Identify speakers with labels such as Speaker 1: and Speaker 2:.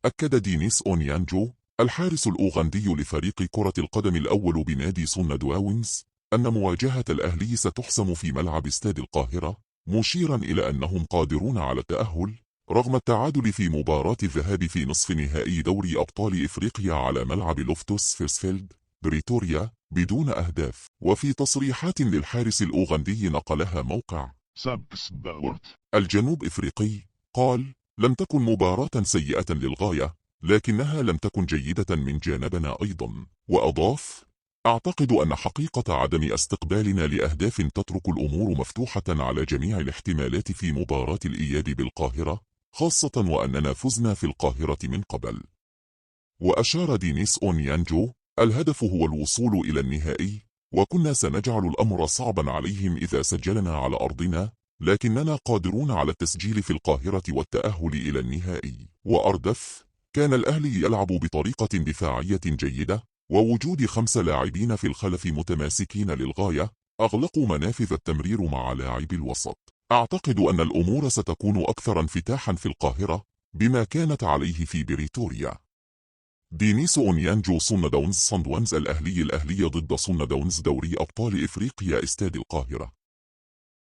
Speaker 1: أكد دينيس أونيانجو الحارس الأوغندي لفريق كرة القدم الأول بنادي صن داونز أن مواجهة الأهلي ستحسم في ملعب استاد القاهرة، مشيرا إلى أنهم قادرون على التأهل رغم التعادل في مباراة الذهاب في نصف نهائي دوري أبطال إفريقيا على ملعب لوفتوس فيرسفيلد بريتوريا بدون أهداف. وفي تصريحات للحارس الأوغندي نقلها موقع الجنوب إفريقي، قال: لم تكن مباراة سيئة للغاية، لكنها لم تكن جيدة من جانبنا أيضا. وأضاف: أعتقد أن حقيقة عدم استقبالنا لأهداف تترك الأمور مفتوحة على جميع الاحتمالات في مباراة الإياب بالقاهرة، خاصة وأننا فزنا في القاهرة من قبل. وأشار دينيس أونيانجو: الهدف هو الوصول إلى النهائي، وكنا سنجعل الأمر صعبا عليهم إذا سجلنا على أرضنا، لكننا قادرون على التسجيل في القاهرة والتأهل إلى النهائي. وأردف: كان الأهلي يلعب بطريقة دفاعية جيدة، ووجود 5 لاعبين في الخلف متماسكين للغاية أغلقوا منافذ التمرير مع لاعبي الوسط. أعتقد أن الأمور ستكون أكثر انفتاحا في القاهرة بما كانت عليه في بريتوريا. دينيس أونيانجو صن داونز الأهلي ضد صن داونز دوري أبطال إفريقيا استاد القاهرة.